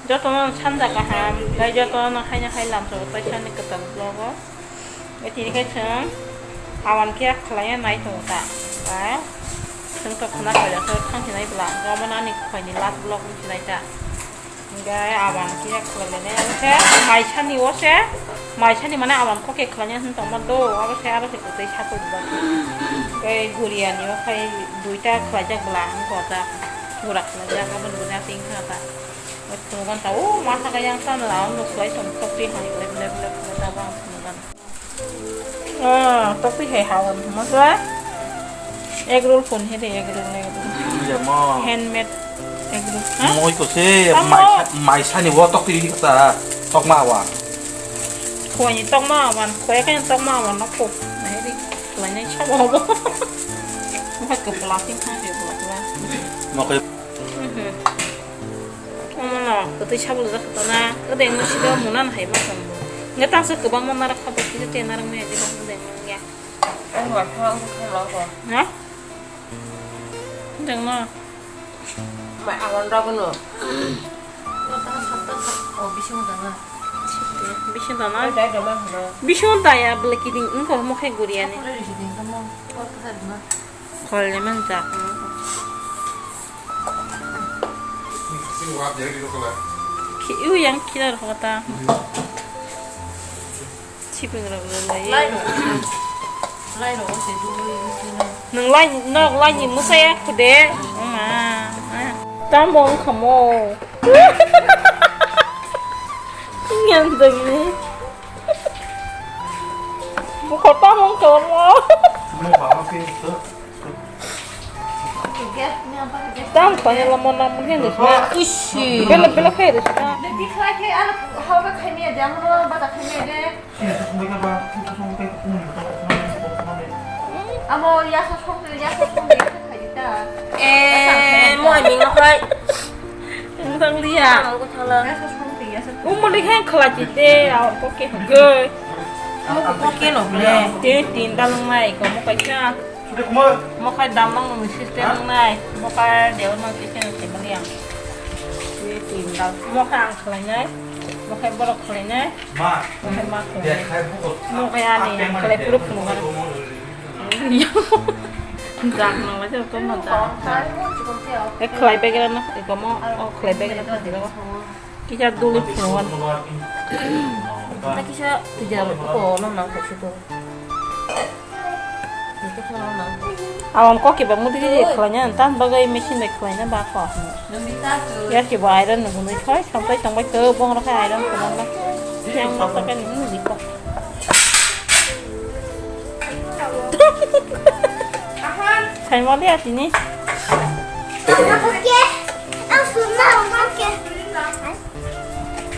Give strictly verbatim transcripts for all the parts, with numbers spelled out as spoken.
Jotono sanja kaham, tei jotono haino hai lamsao tei sani kwtal vlog o. Tei tini khe chwng awan khe khlaiya nai tongo ta. Tei chwng to khna khaijak khe thang sinai bwla, omo nani khaini last vlog wng sinai ta. Hingke awan khe khlai lainai, abo khe maisani o se, maisani mane awan kok khe khlainai hwn tongma do, abo se aro se kwtwi sapor bwlak. Tei guriani o khai duita khlaijak bwla, ang gojak, gura khlaijak, aboni guriani pink kha ta. Phunukgani ta, o masa khe yang sana la, ang nuk khlai tong, tokti hai, lep, lep, lep, lep, abo ang phunukgani. Ah, tokti hai hawan, masa? Egg roll phun he de, egg roll, egg roll. Iya, mo. Handmade egg roll. Ha? Moi ko se, tamo. Maisa, maisani o tokti di kata, tokma awan. Khwani tokma awan, khwaya khe tokma awan no kho. Nai di, khwlai nai sabo hobo. Mokhe kwpla sing thang se kwpla kwpla. Mokhe. Mhm. Omono kwtwi sabulajak kha na, kwdengma sida munan hai ma tong. Nge tangsa kwbangma narwk kha, bo kisa te narwk maya jeba kwdengma wngya. Ang wa kha, ang kha la ko. Ha? Kwdengma. Mai awan ragono. Oh, bisingo dana. Bisingo dana? Dai dama hano. Bisingo daya bwle kiding wngkha omo khe guriani. Khol le man jak. Ki-, u yang kira rok ta. Sipeng rok le lai. Lai rok. Lai rok se du. Nung lai, nok lai ni musa ya kude. Ma. Tam bong kamo. Ngan dong ni. Bukhor tam bong kamo. Tang tanya lama nama dia ni. Isi. Bela bela kaya deh sih. Amo yasa song yasa song yasa kaya ta. Eh, mo aming no kai. Ang tang dia. Yasa song yasa. Umuli khen khala chite, aw koke hage. Amo koke no ble. Te tin dalung mai ko mo kaisa. Mokai damang nung system nai, mokai dewa mang system se bali ang. Ini tinggal, mokai ang khalai nai, mokai borok khalai nai, mokai ma khalai nai. Mokai ani ang khalai pura phunukgana. Jak nang lai jang tong nang jak. Eh, khalai begera na, iko mo, oh, khalai begera na, iko mo. Kisa duli phunukgana. Kisa tujar ko nang nang khaisi to. Awan koki ba mudi khe khlainya, tan bagwi machine bai khlaina ba kho. Ya ki ba iron no gunui thoi, samtai tongbai to bong rok iron ko bong. Yang ma ta kan ni di ko. Sai mo dia tini.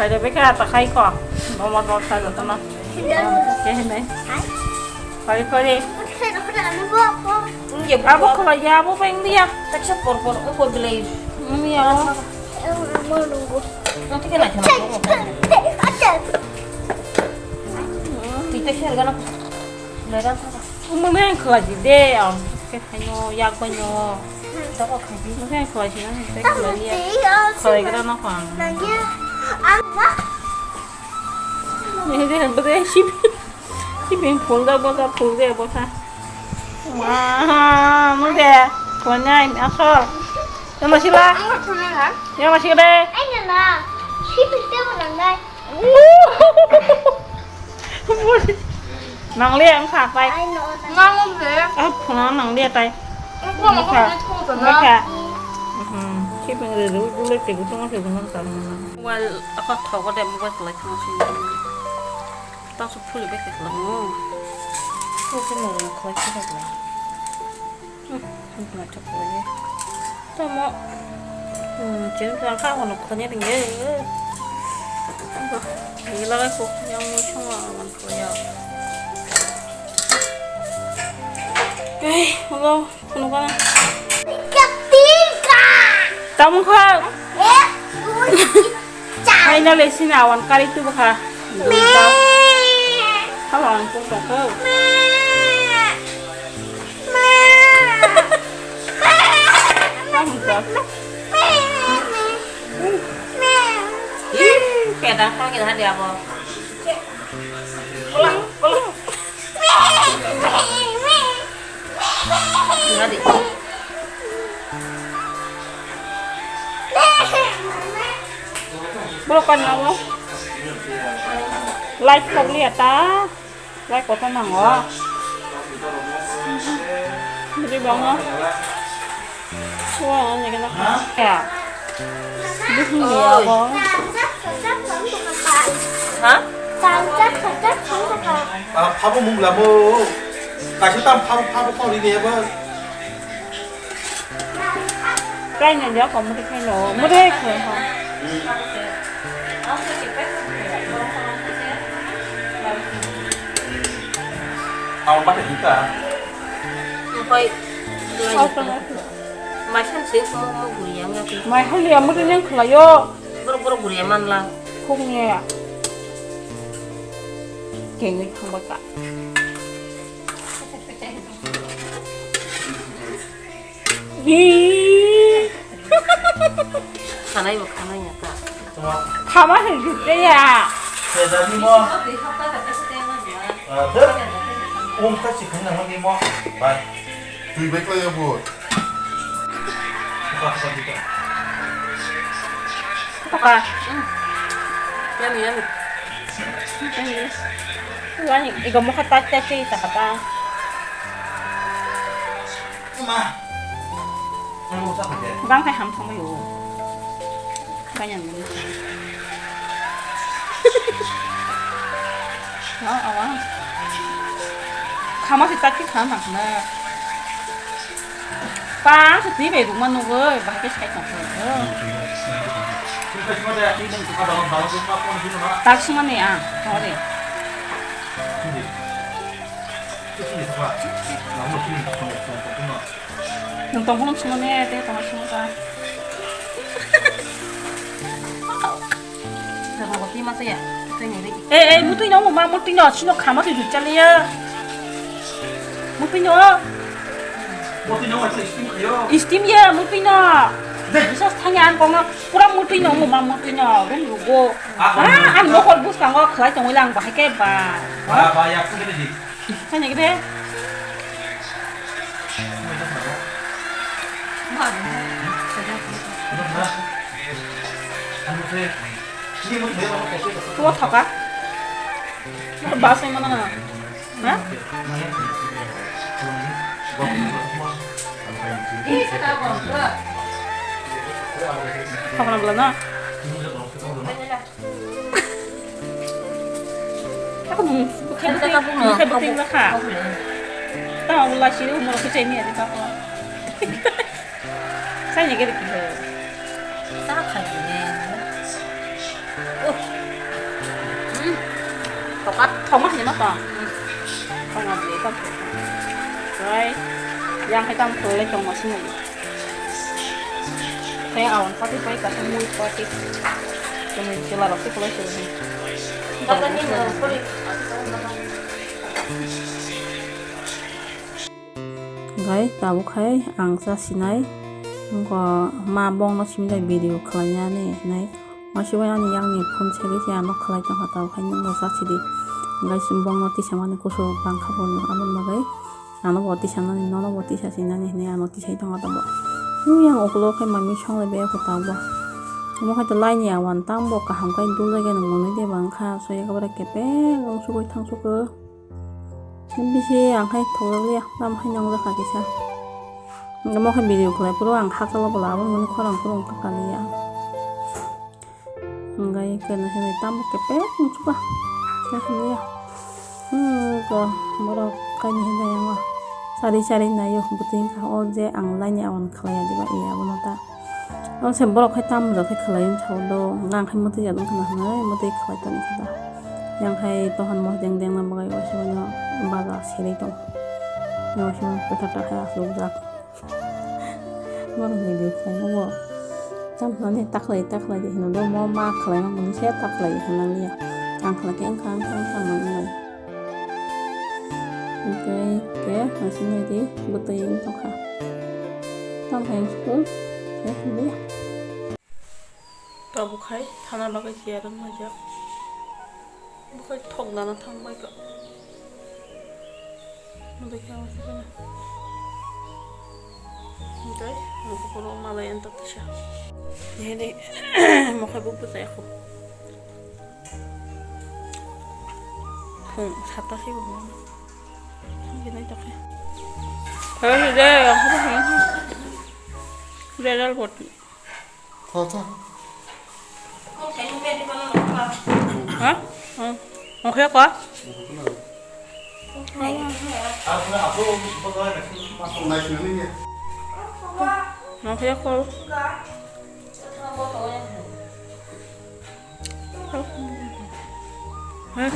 Khairok bai kha ta khai kho. Bomo dol kha joto no. Khe hinai. Kori kori. Abo khlai ya, abo bai wng ya. Taksa por por, o por bilai. Wng ya. Nanti kena kena. Tita khe gana. Leran. Omo nang khlai di de, ang khe phaino yak bai no. Doko khlai di. Omo khe khlai si nang khe khlai ya. Khlai gra no kho ang. Ni de bo de si si bin phul da bo da phul de bo sa. Wa, mo de khlai nai asol. Yang masih lah. Yang masih de. Ai na na. Si bin de mo nang dai. Nang le ang kha pai. Nang le. Ah, phone nang le tai. Ang phone ko ni ko ta na. Kha. Hmm, si peng re ru ru le te gu tong se gu nang ta na. Mobile apa thok ko de mobile ko lai thang si. Ta su phuli be ke la mo. Ko se mo ko se la. Hmm, naithok khlaiwi. Tamo. Hmm, chini tang kha kono khoni ringye. Abo, ringye lagai kok yang mo chungo ang khlaiya. Eh, hello, kono kana? Tamo kha. Finally, sini awan kari tu bwkha. Duita. Halo, ang kung tong kho. Ih, pedang kau kita hadi abo. Hadi. Bro, kan abo? Light kok liya ta. Lai kotor nango. Bini bango. Suwa ani gana. Ya. Bihing dia bo. Ha? Ah, phabo mung labo. Kaisa tam phabo, phabo kau ri de ba. Kaina dia ko muti kaina o. Muti khai ha. Tau mata hita. Pai. Au tang. Mai san se mo mo guriya ngati. Mai hali amuti nang khlayo. Boro boro guriya manla. Khukni. Kengwi thangba ka. Khanai bo khanai ya ta. Khama se jute ya. Sejani mo. Ah, dek. Um, ka si khang nang ni mo. Bai. Twi bai klai ya bo. Toka. Yummy, yummy. Wani, igo mokha tak tak tak tak tak. Ma. Bang khai ham thang yo. Kanya ni. No, awa. Khama si tak ki kham ham na. Pa, ang se twi bai rukma nugwi, bahai khe sai tong khe. Tak sumani ang, thore. Nwng tong phunuk sumani, tei tong sumani. Rwgo pima twi ya, twi ni ri. Eh, eh, mutwi no, ma mutwi no, sino khama twi jujaliya. Mutwi no. Mutwi no, steam khayo. Steam ya, mutwi no. Deh. Bisa thanya an kong no, pura mutwi no, ma mutwi no, rum rugo. Ah, ah, ang no hor bus kango khlai tongwi lang bahai ke ba. Ba, ba, ya, phun di. Thanya gede. Tua thoka. Bas ni mana na? Ha? Thokna bla na? Ako mung, bukhai bukhai, bukhai bukhai bwkha. Tamo bo lachiri umor khe chai miya de kako. Chai ni gede kiho. Ta khai ni. Oh. Hmm. Tokat thoma ni ma to. Hmm. Thoma de ta. Rai. Yang hai tam khole tong ma sini. Kaya awan pati pai kata mui pati. Kami sila roti kalau sila ni. Gai tabuk hai ang cha sinai. Ngo ma bong no simdai video khlai ya ni nai. Masibai ani yang ni phone seri se ano khlai tong kha tabuk hai nung bo cha sidi. Gai sim bong no tisa mani kusu bang kha bo no amo no gai. Ano bo tisa nani, nono bo tisa sinani hinui ano tisai tongo tabuk. Nung yang ukulo khe mami songlai biyakho tabuk. Omo hai to laini awan tambo kaham khai dul jagani mwnwi de bang kha, so ekebare kepeng wng sugui thang sukho. Bisi ang khai thok jak liya, tamo hai nong jak kha kisa. Omo khe video khlai phuru ang hakchalo bo labo mani khorang phuru wng kha kaliya. Hingkai kena hwnwi tamo kepek wngsuka. Khe hwnwi ya. Hmm, ko borok kaini hwnwi yang o. Sari sari naio bwtwi wngkha o je ang laini awan khlaiya diba iya abono ta. Ang se borok hai tamo jat khe khlai wngsa o do. Ang khe mwtwi jat wngkha na hwnwi mwtwi khlai toni khe ta. Yang hai tohan mo deng deng na bagai o se bono baja serei tong. Yang se bono kwthar ta khe aswk jak. Borok ni video khlaima bo. Tamhinani takhwlai takhwlai di hino do, mo ma khlaima bo se takhwlai hinwi liya. Ang khlai khe wngkha, wngkha, wngkha, wngkha, wngkha. Hwnkhe khe aswk nai di bwtwi wng tongkha. Tamo hai wngsugo. Tabuk hai thana bagwi chair wng laijak. Bukhai thok dana thang bai ka. Bukhai ang sibana. Bukhai ang sibana. Bukhai ang sibana. Bukhai ang sibana. Bukhai ang sibana. Phung sata se bo. Gini tak ya. Kalau sudah yang apa sih? Sudah ada buat. Tha, tha. Ha? Hmm. Mau kaya apa? Mau kaya apa? Hah?